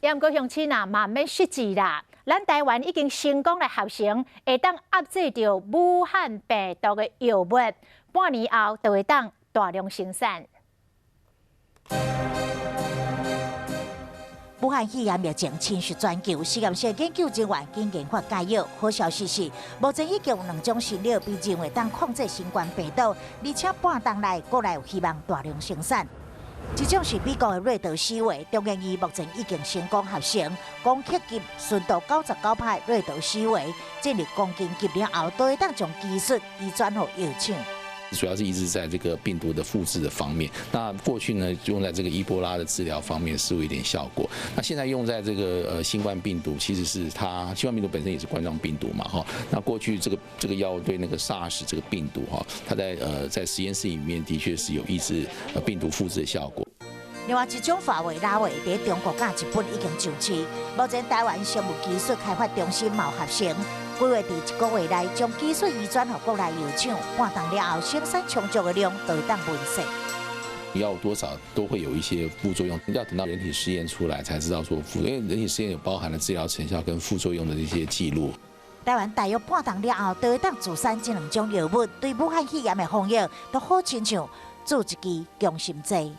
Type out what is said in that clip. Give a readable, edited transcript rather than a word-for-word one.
毋過鄉親啊，嘛毋免失志啦。咱台灣已經成功來合成，會當壓制著武漢病毒的藥物，半年後就會當大量生產。武漢肺炎疫情侵襲全球，實驗室研究人員緊研發解藥。好消息是，目前已經有兩種新藥被認為當控制新冠病毒，而且半冬內國內有希望大量生產。這種是美國的瑞德西韋，中研院目前已經成功合成光刻級純度99%瑞德西韋，進入公斤級了後，都會當將技術移轉予藥廠。主要是抑制在這個病毒的複製的方面。那過去呢，用在這個伊波拉的治療方面是有一點效果。那現在用在這個新冠病毒，其實是它新冠病毒本身也是冠狀病毒嘛，哈。那過去這個藥對那個 SARS 這個病毒哈，它在實驗室裡面的確是有抑制病毒複製的效果。另外一種法維拉韋佇中國佮日本已經上市，目前台灣生物技術開發中心嘛有合成，規劃佇一個月內將技術移轉予國內藥廠，半冬了後生產充足的量就會當問世。藥多少都會有一些副作用，要等到人體試驗出來才知道說副，因為人體試驗有包含了治療成效跟副作用的這些記錄。台灣大約半冬了後，就會當自產這兩種藥物，對武漢肺炎的防疫都好親像注一支強心劑。